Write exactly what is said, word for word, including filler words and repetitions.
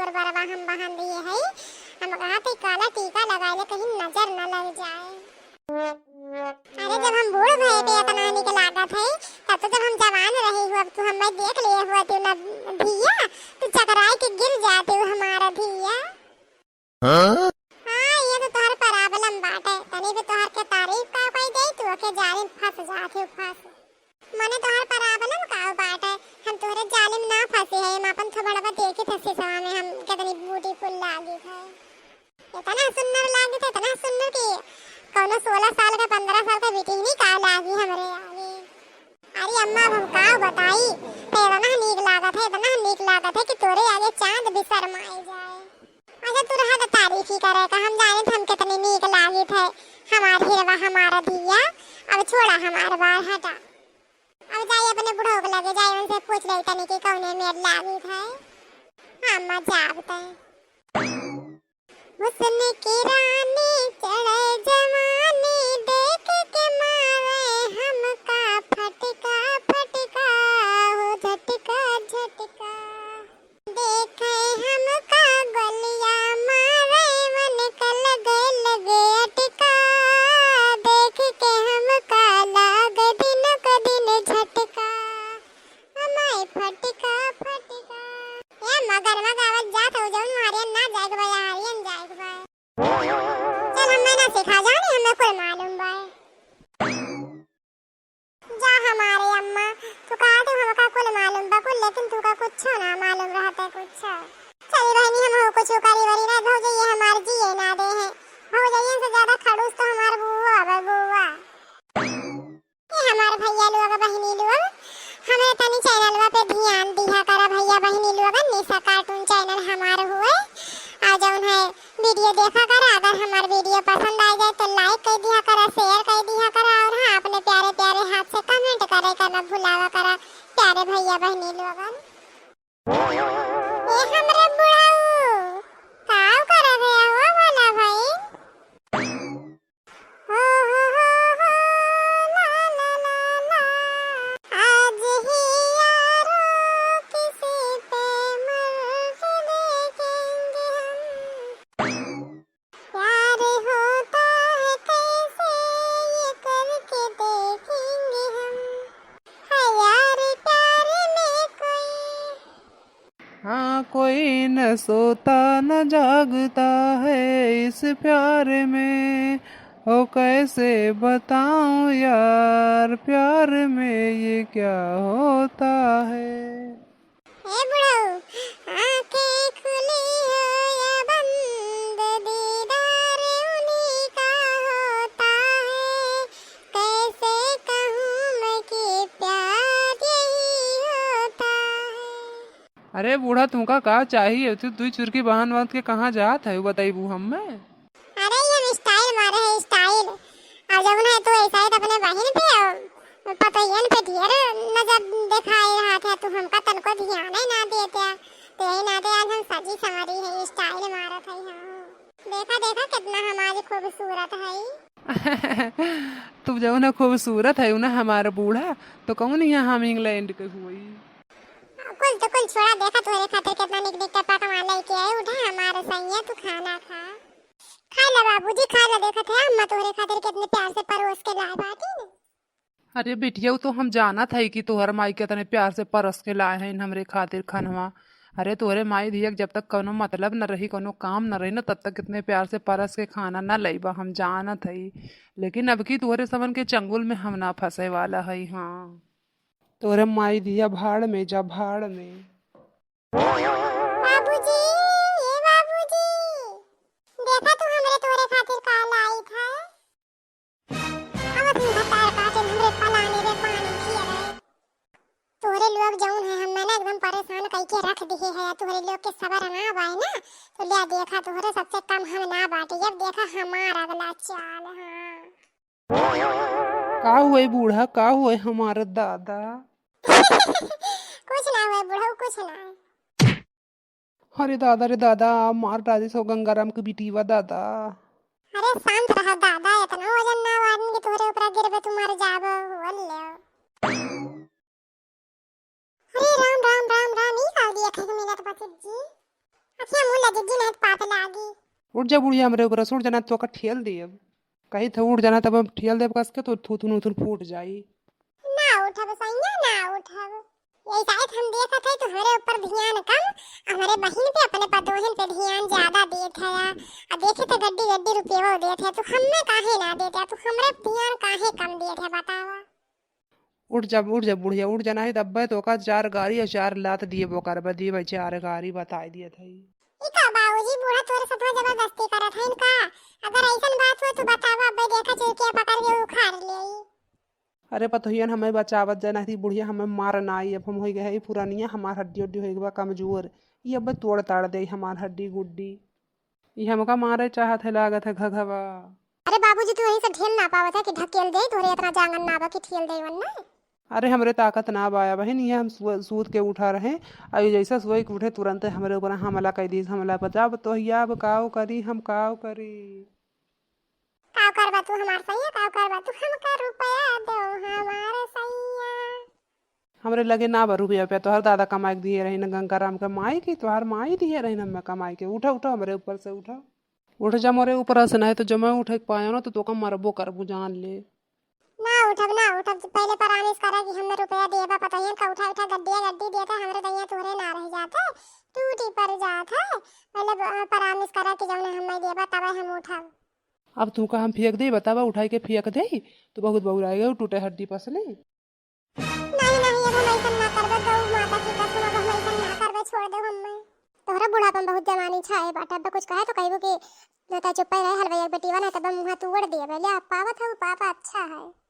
बरवा हम बांध दिए हई। हम कहा थे काला टीका लगाए ले, कहीं नजर न लग जाए। अरे, जब हम बूढ़ भए पे इतना निक लागत है, तब तो जब हम जवान रहे हो, अब तू हमें देख लिए हुआ तू ना धिया, तू चकराए के गिर जाते हो हमारा धिया। हाँ? हाँ, ये तो तोहर problem बाटे, तनी भी तोहर के तारीफ का कोई दे, तू के जालिम फंस जाते हो, फंस। मने तोहर problem का बाटे, हम तोहरे जालिम ना फंसे है, हम अपन थोबड़वा देखे थे शीशवा में, हम कितनी beautiful लागी थे। इतना सुंदर लागी थे, इतना सुंदर कि कौनो सोलह साल का, पन्द्रह साल का बिटिहनी का लागी हमरे आगे। अरे अम्मा, अब हम का बताई, तो इतना नीक लागत है, इतना नीक लागत है कि तोरे आगे चांद भी शर्माए जाए। अच्छा, तू रहा तो तारीफ ही करे का, हम जाने थे हम कितनी नीक लागी थे, हमार हिरवा, हमारा धिया। अब छोड़ा हमार बार, हटा। अब जाई अपने बुढ़ऊ के लगे, जाई उनसे पूछ ले तनी कि कौने मेर लागी थे। अम्मा जाब तय। हुस्न की रानी चढ़े जवानी, देख के मारे हमका फटका, फटका, हो झटका, झटका। देखे हमका गोलिया मारे, मन का लगे, लगे अटका। देख के हमका लागे दिन क दिन झटका। हमारे फटका, फटका। ए मगर मगर आवत जात हो, जौन हरियन ना जाए के बा, हरियन जाए के बा। चल, हमें ना सिखा जानी, हमें कुल मालूम बा। जा हमारे अम्मा, तू कहा तू हमका कुल मालूम बा कुल, लेकिन तू का कुछ ना मालूम रहते कुछ। चली बहनी, हम हो कुछ करी वरी ना, भौजैया हमार जिए ना दे है। भौजैया से ज्यादा खड़ूस तो हमार बुआ बा, बुआ। ए हमार भैया लोग, बहिनी लोग, हमरे तनी चैनलवा पे ध्यान दिया करा भैया बहिनी लोग। निशा cartoon channel हमार हुए, आ जौन है video देखा करा। अगर हमार video पसंद आ जाए तो like कर दिया करा, share कर दिया करा, और हाँ, अपने प्यारे प्यारे हाथ से comment करे का ना भुलावा करा प्यारे भैया बहिनी लोगन। ए हमरे बुढ़ऊ, काव करत है हो भोला भाई? हो, हो, हो, हो, ला, ला, ला, ला। आज ही यारो किसी पे मर्द देखेंगे हम। प्यार होता है कैसे, ये करके देखेंगे हम। है यार प्यार में कोई। हाँ, कोई न सोता न जागता है इस प्यार में। ओ कैसे बताऊं यार, प्यार में ये क्या होता है। ए बुढ़ऊ, आंखें खुली हो या बंद, दीदार उन्हीं का होता है। कैसे कहूँ मैं कि प्यार यही होता है। अरे बूढ़ा, तुमका का चाहिए? तू दुई चुरकी बांध बांध के कहाँ जात है, बताइबू हमें? अरे, ये हम style मारे है, style। आ जौन है, तू ऐसा ही तो अपने बहिन पे और पतोहियन पे ढेर नजर दिखाए रहा था, तू हमका तनको ध्यान ही ना देते। तो यही नाते आज हम सजी संवरी है, style मारत है। हाँ, देखा, देखा, कितना हम आज खूबसूरत है। तू जौन है खूबसूरत है ना हमारा बूढ़ा, तो कौन यहाँ हम इंग्लैंड के हुई? कुल तो कुल छोड़ा, देखा तोहरे खातिर कितना निक निक के पकवान लेके आए। उठा हमारे सैया, तू खाना खा। खा ले बाबूजी, खा ले। देखत है अम्मा तोहरे खातिर कितने प्यार से परोस के लाए बाटी। अरे बिटिया, उ तो हम जानत है कि तोहर माई कितने प्यार से परोस के लाए हैं हमरे खातिर खनवा। अरे तोहरे माई धिया के जब तक कौनो मतलब न रही, कौनो काम न रही ना, तब तक कितने प्यार से परोस के खाना न लइबा, हम जानत है। लेकिन अब की तोहरे समन के चंगुल में हम ना फंसे वाला है। हाँ, तोहरे माई धिया भाड़ में जा, भाड़ में। बाबूजी, ए बाबूजी, देखा तू हमरे तोरे खातिर का लाई था। आवत ही भतार काटे हमरे पलाने रे पानी पिए रे। तोहरे लोग जौन है, हमें ना एकदम परेशान कइके रख दिहे है। तोहरे लोग के सबर ना बाए ना, तो ले देखा, तोहरे सबसे कम हम ना बाटी। अब देखा हमार अगला चाल। हाँ। का हुए बूढ़ा, का हुए हमार दादा? कुछ ना हुए बुढ़ऊ, कुछ ना। अरे दादा रे दादा, मार डालिस हो गंगाराम के बिटिया दादा। अरे शांत रहा दादा, इतना वजन ना हो आदमी के तोहरे ऊपर गिरबे तू मर जाबो, बोल ले। अरे राम, राम, राम, राम, ई का देखै के मिलत बा जी? अखिया जिज्जी नहीं तो पाप लागी। उठ जा बुढ़िया हमरे ऊपर, उठ जाना तो का ठेल देब। कही थे उठ जाना तब हम ठेल देब कस के तो थूथुन उथुन फूट जाई। ना उठब सैया, ना उठब। यही शायद हम देखत है तू हमरे ऊपर ध्यान कम, हमरे बहिन पे, अपने पतोहन पे ध्यान ज्यादा देत है। आ देखे तो गड्डी गड्डी रुपये देत है, तू हमें काहे ना देत है, तू हमरे ध्यान काहे कम देत है बतावा। उठ जा, उठ जा बुढ़िया, उठ जा, नाही तब्बे तो का चार गारी और चार लात दिए बोकर बा, दिए भाई चार गारी बताई दिए थे। ई का बाबूजी, बूढ़ा तोरे साथ जबरदस्ती करत है इनका? अगर ऐसन बात हो तो बतावा, अब्बे देखा चुरकिया पकड़ के उखाड़ ले। अरे पतोहियन हमें बचावत जा, नहीं बुढ़िया हमें मार ना आई। अब हम हो गए है पुरानिया, हमार हड्डी उड्डी हो गई बा कमजोर, ये अब तोड़ ताड़ दे हमार हड्डी गुड्डी। ये हमका मारे चाहत है, लागत है घघवा। अरे बाबूजी, तू यहीं से ढेल ना पावत है कि ढकेल दे, तोरे इतना जांगन ना बा कि ठेल दे वन्ना। अरे हमरे ताकत ना बाया बहिन, ये हम सु-, सूत के उठा रहे, और ये जैसा सोए के उठे तुरंत हमरे ऊपर हमला कर दी, हमला पर। अब तो हिया अब काव करी, हम काव करी। काव करबा तू हमार सैया, काव करबा तू, हमका रुपया दो हमार सैया। हमरे लगे ना बा रुपया पे, तोहर दादा कमाए के दिए रही ना गंगाराम के माई की, तोहर माई दिए रही ना हमें कमाए के। उठा, उठा, हमरे ऊपर से उठा। उठ जा मोरे ऊपर से, नहीं तो जब मैं उठे के पायो ना तो तोका मरबो करबू, जान ले। ना उठब, ना उठब, पहले परामिस करा कि हमें रुपया देबा, पता ही का उठा उठा गड्डिया गड्डी देता, हमरे दहिया तोहरे ना रह जाते, टूटी पड़ जात है। पहले ब-, परामिस करा कि जौन हमें देबा तब हम उठब। अब तू का हम फेंक दे, बतावा, उठाई के फेंक दे, तू बहुत बौराए गए, टूटे हड्डी पसले। नहीं, नहीं, अब हम ऐसन ना करबे, गौ माता की कसम, अब हम ऐसन ना करबे, छोड़ दो हमें। तोहरा बुढ़ापा में बहुत जवानी छाए बाटे, अब कुछ कहे तो कहबो कि जो ता चुप्पे रहे हलवाई एक बेटीवा, ना तब मुँहा तू ओढ़ दिए, बोले आप पावत हो, पापा अच्छा है।